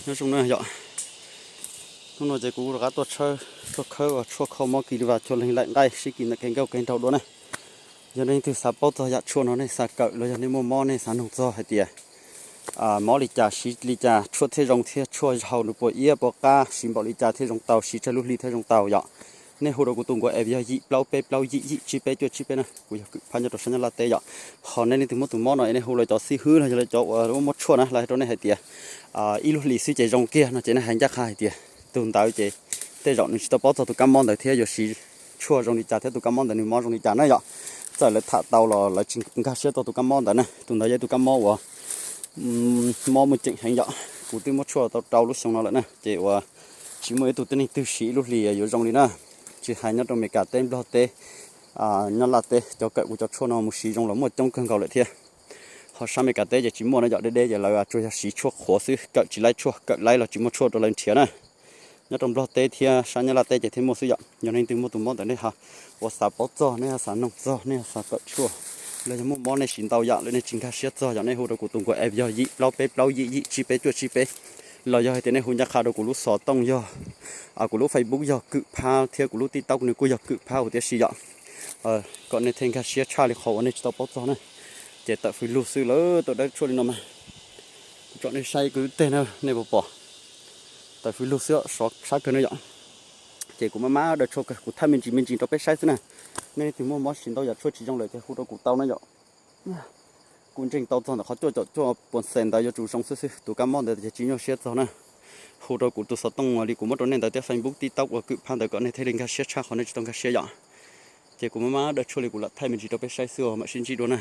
Nyob zoo na yom, hnub no ces kuv rov qab tuaj tshawb, tuaj khawb tshuaj kho mob kis li vas cuag leeg laim nqaij sib kis ntawm kev nkauj kev nraug dua na. Yog nej leej twg xav paub txog yam tshuaj no, nej xav kawm los yog nej muaj mob nej xav noog txog hais tias mob li cas siv li cas tshuaj thiaj zoo thiab tshuaj haus nws puas iab puas qab siv npaum li cas thiaj zoo tau, siv tsawg lub hli thiaj zoo tau yom, nej hu rau kuv tus nkuav es yog yim plaub peb plaub yim yim tsib peb cuaj tsib peb na, kuv yog Kwm Phab nyob rau sab Nyab Laj teb yom. Ho nej leej twg muaj tus mob no es nej hu lawv cov xib hwb los yog lawv cov uas muab tshuaj na, lawv hais rau nej hais tias ib lub hlis xwb ces zoo kiag no ces nej hais ncaj qha hais tias tus ntawd ces tej zaum nws tsis tau paub txog tus kab mob ntawd thiab yuav siv tshuaj zoo li cas thiab tus kab mob ntawd nws mob zoo li cas na yom. Txawm lawv tham tau los lawv tsis nkag siab txog tus kab mob ntawd na. Tus ntawd yog ib tus kab mob uas mob muaj ceem heev yom. Kuv twb muab tshuaj tau rau lub xyoo no lawm na ces uas tsis muaj ib tug tib neeg twg siv ib lub hlis yuav zoo li na. Tsis hais nyob rau Amelikas teb, Nplog teb, Nyab Laj teb, cov kawm kuv cov tshuaj no mus siv zoo los muaj coob kawg nkaus lawm thiab. Ho sab Amelikas teb ces tsis muaj na yom, deb deb ces lawv tsuas yog siv tshuaj qhuav xwb, kawm tsis laib tshuaj, kawm laib los tsis muaj tshuaj rau lawv nrhiav na. Nyob rau Nplog teb thiab sab Nyab Laj teb ces thiaj muaj xwb yom. Yog nej leej twg muaj tus mob ntawd nej ho uas xav paub txog, nej ho xav noog txog, nej ho xav kawm tshuaj los yog muaj mob nej siv ntau yam lawm nej tsis nkag siab txog yom, nej hu rau kuv tus nkuav es yog yim plaub peb plaub yim yim tsib peb cuaj tsib peb los yog hais tias nej hu ncaj qha rau kuv lub xov tooj yog kuv lub Facebook yog Kwm Phab thiab kuv lub TikTok nws kuj yog Kwm Phab huv tib si yom. Kom nej thiaj nkag siab tshaj li qhov uas nej tsis tau paub txog na. Ces tawm fws lug xwb lawm, tau dawb tshuaj li no mas kuv tsom nej saib kuv lub teg na nej puas pom. Tawm fws lug xwb, sov sab kawg na yom. Ces kuv maj mam daws tshuaj kawg, kuv thaij me ntsis me ntsis rau peb saib xwb na. Nej leej twg muaj mob siv ntau yam tshuaj tsis zoo lawm ces hu rau kuv tau na yom. Kuv ntseeg tau txog ntawm qhov cuaj caum cuaj puas xees ntawd yuav tsum zoo xwb xwb, tus kab mob ntawd ces tsis nyuaj siab txog na. Hu rau kuv tus xov tooj li kuv muab rau nej ntawd thiab Facebook TikTok uas Kwm Phab ntawd kom nej thiaj li nkag siab tshaj qhov nej tsis tau nkag siab yom. Ces kuv maj mam daws tshuaj li kuv lam thaij me ntsis rau peb saib xwb os, mam sib ntsib dua na.